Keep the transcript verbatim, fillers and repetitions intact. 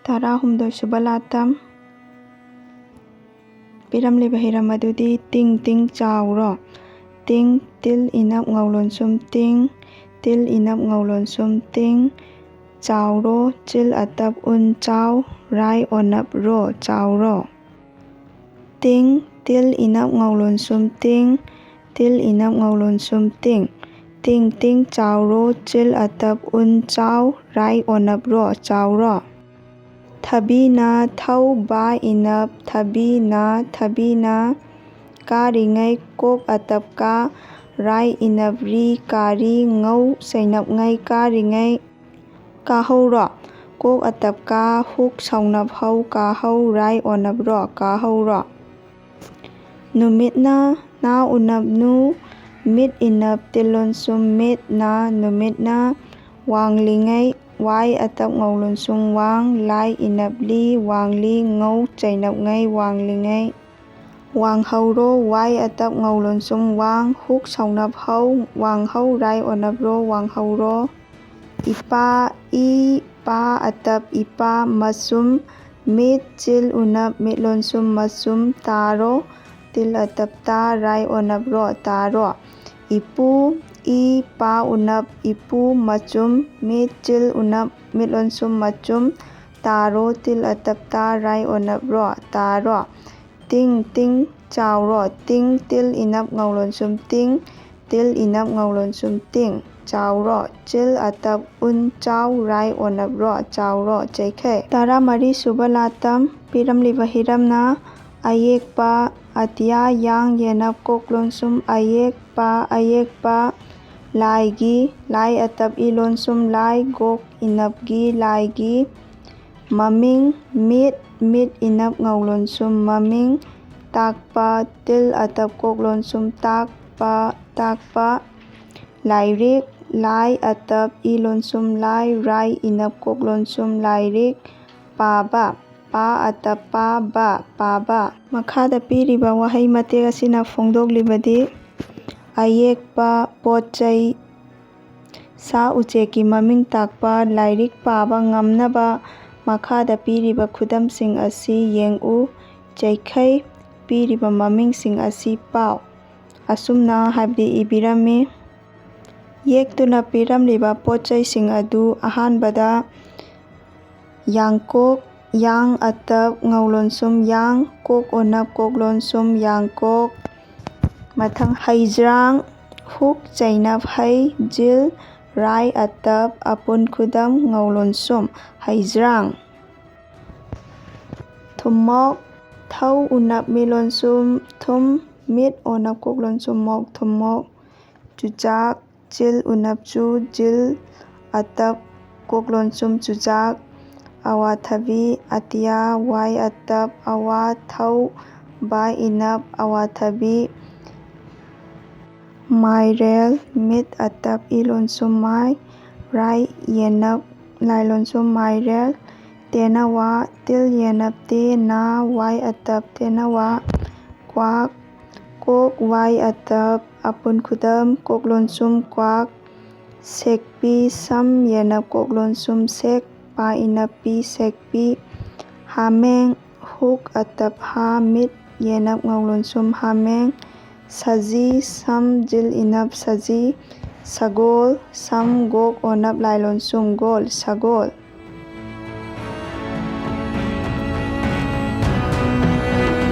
ꯇꯔꯥꯍꯨꯝꯗꯣꯏ ꯁꯨꯕ ꯂꯥꯇꯝ꯫ ꯄꯤꯔꯝꯂꯤꯕ ꯍꯤꯔꯝ ꯑꯗꯨꯗꯤ ꯇꯤꯡ ꯇꯤꯡ ꯆꯥꯎꯔꯣ꯫ ꯇꯤꯡ, ꯇꯤꯜ ꯏꯅꯞ ꯉꯧ ꯂꯣꯟꯁꯨꯝ ꯇꯤꯡ, ꯇꯤꯜ ꯏꯅꯞ ꯉꯧ ꯂꯣꯟꯁꯨꯝ ꯇꯤꯡ꯫ ꯆꯥꯎꯔꯣ, ꯆꯤꯜ ꯑꯇꯞ ꯎꯟ ꯆꯥꯎ, ꯔꯥꯏ ꯑꯣꯅꯞ ꯔꯣ, ꯆꯥꯎꯔꯣ꯫ ꯇꯤꯡ, ꯇꯤꯜ ꯏꯅꯞ ꯉꯧ ꯂꯣꯟꯁꯨꯝ ꯇꯤꯡ, ꯇꯤꯜ ꯏꯅꯞ ꯉꯧ ꯂꯣꯟꯁꯨꯝ ꯇꯤꯡ꯫ ꯇꯤꯡ ꯇꯤꯡ ꯆꯥꯎꯔꯣ, ꯆꯤꯜ ꯑꯇꯞ ꯎꯟ ꯆꯥꯎ, ꯔꯥꯏ ꯑꯣꯅꯞ ꯔꯣ, ꯆꯥꯎꯔꯣ꯫ ꯊꯕꯤꯅ ꯊꯧ ꯕꯥ ꯏꯅꯞ ꯊꯕꯤꯅ ꯊꯕꯤꯅ꯫ ꯀꯥꯔꯤꯉꯩ ꯀꯣꯛ ꯑꯇꯞ ꯀꯥ, ꯔꯥꯏ ꯏꯅꯞ ꯔꯤ ꯀꯥꯔꯤ ꯉꯧ ꯆꯩꯅꯞꯉꯩ ꯀꯥꯔꯤꯉꯩ꯫ ꯀꯥꯍꯧꯔꯣ꯫ ꯀꯣꯛ ꯑꯇꯞ ꯀꯥ ꯍꯨꯛ ꯁꯧꯅꯞ ꯍꯧ ꯀꯥꯍꯧ ꯔꯥꯏ ꯑꯣꯅꯞ ꯔꯣ ꯀꯥꯍꯧꯔꯣ꯫ ꯅꯨꯃꯤꯠꯅ ꯅꯥ ꯎꯅꯞ ꯅꯨ ꯃꯤꯠ ꯏꯅꯞ ꯇꯤꯜ ꯂꯣꯟꯁꯨꯝ ꯃꯤꯠ ꯅꯥ ꯅꯨꯃꯤꯠꯅ꯫ ꯋꯥꯡꯂꯤꯉꯩ ꯋꯥꯏ ꯑꯇꯞ ꯉꯧ ꯂꯣꯟꯁꯨꯝ ꯋꯥꯡ ꯂꯥꯏ ꯏꯅꯞ ꯂꯤ ꯋꯥꯡꯂꯤ ꯉꯧ ꯆꯩꯅꯞꯉꯩ ꯋꯥꯡꯂꯤꯉꯩ꯫ ꯋꯥꯡꯍꯧꯔꯣ ꯋꯥꯏ ꯑꯇꯞ ꯉꯧ ꯂꯣꯟꯁꯨꯝ ꯋꯥꯡ ꯍꯨꯛ ꯁꯧꯅꯞ ꯍꯧ ꯋꯥꯡꯍꯧ ꯔꯥꯏ ꯑꯣꯅꯞ ꯔꯣ ꯋꯥꯡꯍꯧꯔꯣ꯫ ꯏꯄꯥ ꯏ ꯄꯥ ꯑꯇꯞ ꯏꯄꯥ ꯃꯆꯨꯝ ꯃꯤꯠ ꯆꯤꯜ ꯎꯅꯞ ꯃꯤꯠ ꯂꯣꯟꯁꯨꯝ ꯃꯆꯨꯝ ꯇꯥꯔꯣ ꯇꯤꯜ ꯑꯇꯞ ꯇꯥ ꯔꯥꯏ ꯑꯣꯅꯞ ꯔꯣ ꯇꯥꯔꯣ꯫ ꯏꯄꯨ ꯏ ꯄꯥ ꯎꯅꯞ ꯏꯄꯨ ꯃꯆꯨꯝ ꯃꯤꯠ ꯆꯤꯜ ꯎꯅꯞ ꯃꯤꯠ ꯂꯣꯟꯁꯨꯝ ꯃꯆꯨꯝ ꯇꯥꯔꯣ ꯇꯤꯜ ꯑꯇꯞ ꯇꯥ ꯔꯥꯏ ꯑꯣꯅꯞ ꯔꯣ ꯇꯥꯔꯣ꯫ ꯇꯤꯡ ꯇꯤꯡ ꯆꯥꯎꯔꯣ ꯇꯤꯡ ꯇꯤꯜ ꯏꯅꯞ ꯉꯧ ꯂꯣꯟꯁꯨꯝ ꯇꯤꯡ ꯇꯤꯜ ꯏꯅꯞ ꯉꯧ ꯂꯣꯟꯁꯨꯝ ꯇꯤꯡ꯫ ꯆꯥꯎꯔꯣ ꯆꯤꯜ ꯑꯇꯞ ꯎꯟ ꯆꯥꯎ ꯔꯥꯏ ꯑꯣꯅꯞ ꯔꯣ ꯆꯥꯎꯔꯣ ꯆꯩꯈꯩ꯫ ꯇꯔꯥꯃꯔꯤ ꯁꯨꯕ ꯂꯥꯇꯝ꯫ ꯄꯤꯔꯝꯂꯤꯕ ꯍꯤꯔꯝꯅ ꯑꯌꯦꯛꯄ ꯑꯇꯤꯌꯥ ꯌꯥꯡ ꯌꯦꯅꯞ ꯀꯣꯛ ꯂꯣꯟꯁꯨꯝ ꯑꯌꯦꯛꯄ ꯑꯌꯦꯛꯄ꯫ ꯂꯥꯏꯒꯤ ꯂꯥꯏ ꯑꯇꯞ ꯏ ꯂꯣꯟꯁꯨꯝ ꯂꯥꯏ ꯒꯣꯛ ꯏꯅꯞꯒꯤ ꯂꯥꯏꯒꯤ꯫ ꯃꯃꯤꯡ ꯃꯤꯠ ꯃꯤꯠ ꯏꯅꯞ ꯉꯧ ꯂꯣꯟꯁꯨꯝ ꯃꯃꯤꯡ꯫ ꯇꯥꯛꯄ ꯇꯤꯜ ꯑꯇꯞ ꯀꯣꯛ ꯂꯣꯟꯁꯨꯝ ꯇꯥꯛꯄ ꯇꯥꯛꯄ꯫ ꯂꯥꯏꯔꯤꯛ ꯂꯥꯏ ꯑꯇꯞ ꯏ ꯂꯣꯟꯁꯨꯝ ꯂꯥꯏ ꯔꯥꯏ ꯏꯅꯞ ꯀꯣꯛ ꯂꯣꯟꯁꯨꯝ ꯂꯥꯏꯔꯤꯛ꯫ ꯄꯥꯕ ꯄꯥ ꯑꯇꯞ ꯄꯥ ꯕ ꯄꯥꯕ꯫ ꯃꯈꯥꯗ ꯄꯤꯔꯤꯕ ꯋꯥꯍꯩ ꯃꯇꯦꯛ ꯑꯁꯤꯅ ꯐꯣꯡꯗꯣꯛꯂꯤꯕꯗꯤ ꯑꯌꯦꯛꯄ ꯄꯣꯠ ꯆꯩ ꯁꯥ ꯎꯆꯦꯛꯀꯤ ꯃꯃꯤꯡ ꯇꯥꯛꯄ ꯂꯥꯏꯔꯤꯛ ꯄꯥꯕ ꯉꯝꯅꯕ ꯃꯈꯥꯗ ꯄꯤꯔꯤꯕ ꯈꯨꯗꯝꯁꯤꯡ ꯑꯁꯤ ꯌꯦꯡꯎ꯫ ꯆꯩꯈꯩ꯫ ꯄꯤꯔꯤꯕ ꯃꯃꯤꯡꯁꯤꯡ ꯑꯁꯤ ꯄꯥꯎ꯫ ꯑꯁꯨꯝꯅ ꯍꯥꯏꯕꯗꯤ ꯏꯕꯤꯔꯝꯃꯤ꯫ ꯌꯦꯛꯇꯨꯅ ꯄꯤꯔꯝꯂꯤꯕ ꯄꯣꯠ ꯆꯩꯁꯤꯡ ꯑꯗꯨ ꯑꯍꯥꯟꯕꯗ ꯌꯥꯡꯀꯣꯛ, ꯌꯥꯡ ꯑꯇꯞ, ꯉꯧ ꯂꯣꯟꯁꯨꯝ ꯌꯥꯡ, ꯀꯣꯛ ꯎꯅꯞ, ꯀꯣꯛ ꯂꯣꯟꯁꯨꯝ ꯌꯥꯡꯀꯣꯛ꯫ ꯃꯊꯪ ꯍꯩꯖ꯭ꯔꯥꯡ, ꯍꯨꯛ ꯆꯩꯅꯞ ꯍꯩ, ꯖꯤꯜ, ꯔꯥꯏ ꯑꯇꯞ, ꯑꯄꯨꯟ ꯈꯨꯗꯝ, ꯉꯧ ꯂꯣꯟꯁꯨꯝ ꯍꯩꯖ꯭ꯔꯥꯡ꯫ ꯊꯨꯝꯃꯣꯛ, ꯊꯧ ꯎꯅꯞ ꯃꯤ ꯂꯣꯟꯁꯨꯝ ꯊꯨꯝ, ꯃꯤꯠ ꯑꯣꯅꯞ ꯀꯣꯛ ꯂꯣꯟꯁꯨꯝ ꯃꯣꯛ ꯊꯨꯝꯃꯣꯛ꯫ ꯆꯨꯖꯥꯛ, ꯆꯤꯜ ꯎꯅꯞ ꯆꯨ, ꯖꯤꯜ ꯑꯇꯞ ꯀꯣꯛ ꯂꯣꯟꯁꯨꯝ ꯆꯨꯖꯥꯛ꯫ ꯑꯋꯥꯊꯕꯤ, ꯑꯇꯤꯌꯥ, ꯋꯥꯏ ꯑꯇꯞ ꯑꯋꯥ, ꯊꯧ ꯕꯥ ꯏꯅꯞ ꯑꯋꯥꯊꯕꯤ꯫ ꯃꯥꯏꯔꯦꯜ, ꯃꯤꯠ ꯑꯇꯞ ꯏ ꯂꯣꯟꯁꯨꯝ ꯃꯥꯏ, ꯔꯥꯏ ꯌꯦꯅꯞ ꯂꯥꯏ ꯂꯣꯟꯁꯨꯝ ꯃꯥꯏꯔꯦꯜ꯫ ꯇꯦꯅꯋꯥ, ꯇꯤꯜ ꯌꯦꯅꯞ ꯇꯦ, ꯅꯥ ꯋꯥꯏ ꯑꯇꯞ ꯇꯦꯅꯋꯥ꯫ ꯀ꯭ꯋꯥꯛ, ꯀꯣꯛ ꯋꯥꯏ ꯑꯇꯞ ꯑꯄꯨꯟ ꯈꯨꯗꯝ ꯀꯣꯛ ꯂꯣꯟꯁꯨꯝ ꯀ꯭ꯋꯥꯛ꯫ ꯁꯦꯛꯄꯤ, ꯁꯝ ꯌꯦꯅꯞ ꯀꯣꯛ ꯂꯣꯟꯁꯨꯝ ꯁꯦꯛ, ꯄꯥ ꯏꯅꯞ ꯄꯤ ꯁꯦꯛꯄꯤ꯫ ꯍꯥꯃꯦꯡ, ꯍꯨꯛ ꯑꯇꯞ ꯍꯥ, ꯃꯤꯠ ꯌꯦꯅꯞ ꯉꯧ ꯂꯣꯟꯁꯨꯝ ꯍꯥꯃꯦꯡ꯫ ꯁꯖꯤ, ꯁꯝ ꯖꯤꯜ ꯏꯅꯞ ꯁꯖꯤ꯫ ꯁꯒꯣꯜ, ꯁꯝ ꯒꯣꯛ ꯑꯣꯅꯞ ꯂꯥꯏ ꯂꯣꯟꯁꯨꯝ ꯒꯣꯜ, ꯁꯒꯣꯜ꯫